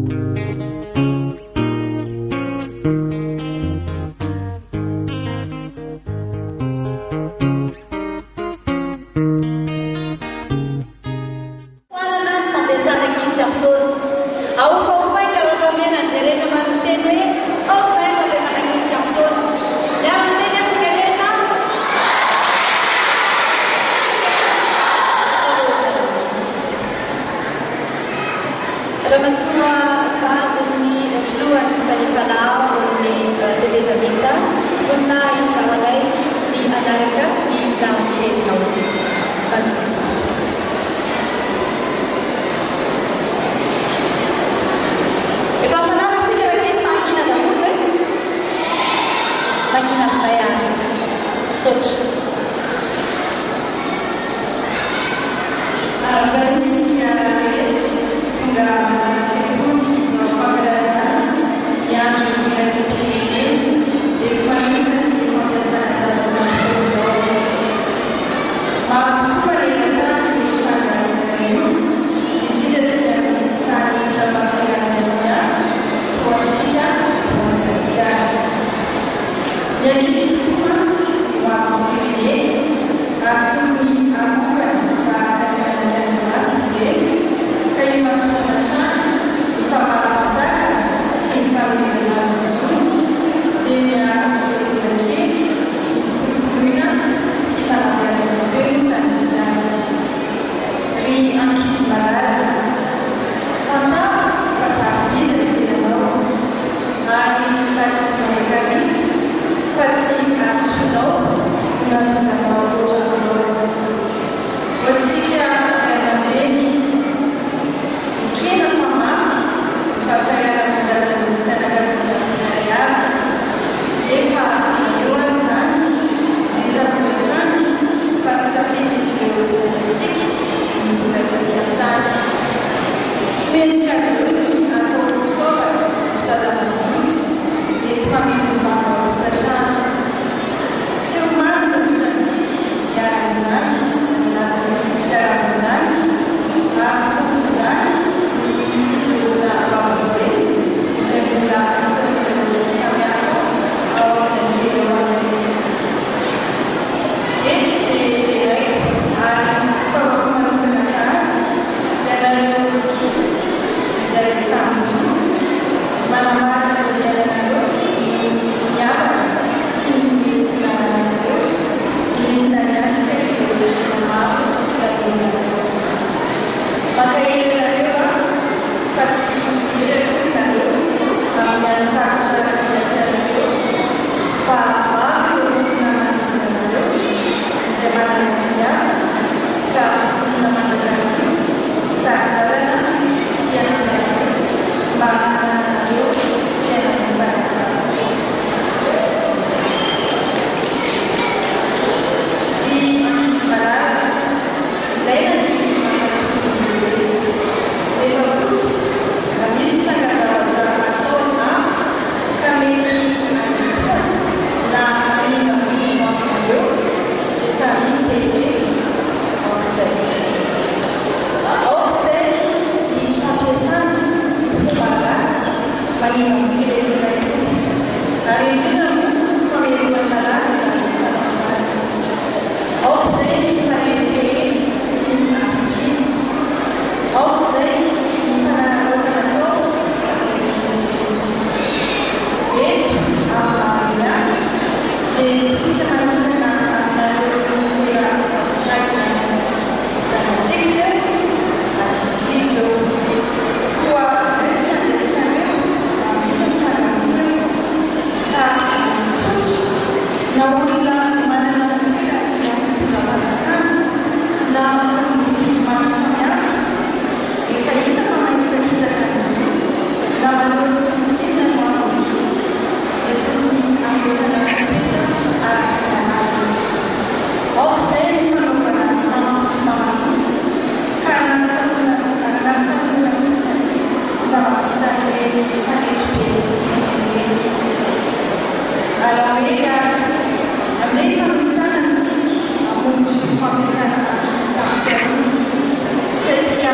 Foanana ny fampiasana ankizy tsy ampy taona. Ahofahofahy karatra mena an'izay rehetra manolo-teny hoe aoka izay ny fampiasana ankizy tsy ampy taona. Miara-miteny antsika rehetra. Misaotra rankizy. Ramatoa vadin'ny filohan'ny fahefana avon'ny tetezamita, voninahitra ho anay ny hanaraka ny lahateninao. Mandrisika. Efa mifanaraka tsika rankizy fa hangina daholo e! Mangina amin'izay ary. Misaotra. Arahaba isika rehetra tonga manatrika itony izao fankalazana ny andro iraisam-pirenena eto manohitra ny fampiasana zaza tsy ampy taona izao. Maro tokoa maneran-tany io tranga io, indrindra tsy amin'ny tany tra-pahasahiranana samihafa toa antsika eto Madagasikara. Ny ankizy tokoa mantsy no hoavin'ny firenena ary tokony harovana tahaka ny an'Andriamasy izy ireny ka imasoana hatrany ny famahafantarana sy ny fanomezana azy ny zony dia ny azo mbola kely ny fikolokoloina sy fanabeazana feno tandrify azy. Ry ankizy malala, fantaro fa sarobidy ny tenanao ary tadidio mandrakariva fa tsy hadisoanao no nahatonga anao ohatran'izao. Ho antsika ray aman-dreny, ekena fa mafy ny fahasahiranan'ny fianakaviana tsirairay avy, nefa na eo aza izany dia tsarovy hatrany fa tsy safidin'ireo zanatsika ny mbola taty an-tany. Tsy mendrika azy ireo ny atao ho fitaovana fitadiavam-bola eto hamelomana ao an-tokantrano. Tsy ho marina ny hitantsika niharan'izany anatin'ny fiarahamonina any ary porofon'izany ny fijoroana vavolombelona izay mbola asehon'ireo ankizy samihafa ao amin'ny andiany eo aminy. Eto dia deraiko ary isaorako manokana sahady ianareo ankizy izay samy mijoro manambara izao fiainanareo ny finiavana sy ny herim-po nanananareo nentina niatrika ireo olana maro tadiavinareo. Mankahery anareo aho fa tsy irery akory nareo amin'ny ady sarotra izay atrehanareo fa maro ireo olona manodidina anareo izay manana finiavana ka vonona mandrakariva hitari-dalana sy hanampy anareo mba hanananareo fiainana tsaratsara kokoa. Ry ankizy malala, ilaina ny mankatò ny lehibe. Nefa kosa, raha misy tranga-javatra ataony hafa ka mety handotoana na hanimba ny tsimoafinareo, dia samia miteniteny aok'izay. Aok'izay ny fampiasana fomba ratsy manimba ny firenena itony, ary indrindra moa famelohana lalàna izany fanao izany. Aok'izay ny faneriterena sy ny habibiana. Aok'izay ny fanararaotana atao amin'ny ankizy ireo. Eto amin'ny maha-eny ahy dia mitodika manokana aminareo Pasitera isan-tsokajiny aho. Zanatsika ireo, adidintsika ireo. Koa raisina andraikitranareo raha misy ny tranga miseho ka tsotra na olona manana toerana eo amin'ny fitondram-panjakana na olom-boafidy maro samihafa rehefa hita fa manitsakitsaka ny zo na manao tsinontsinona ny ho avy ankizy dia tokony handraisana fepetra araka ny lalàna. Aoka izay ny fanaovana mampitsimamanina ka hanatsakoana fotsiny ny zava-bitan'ireny mpanetry be ireny. Ary Amerika amin'ny tanana isika hamonjy fampiasana ankizy tsy ampy taona satria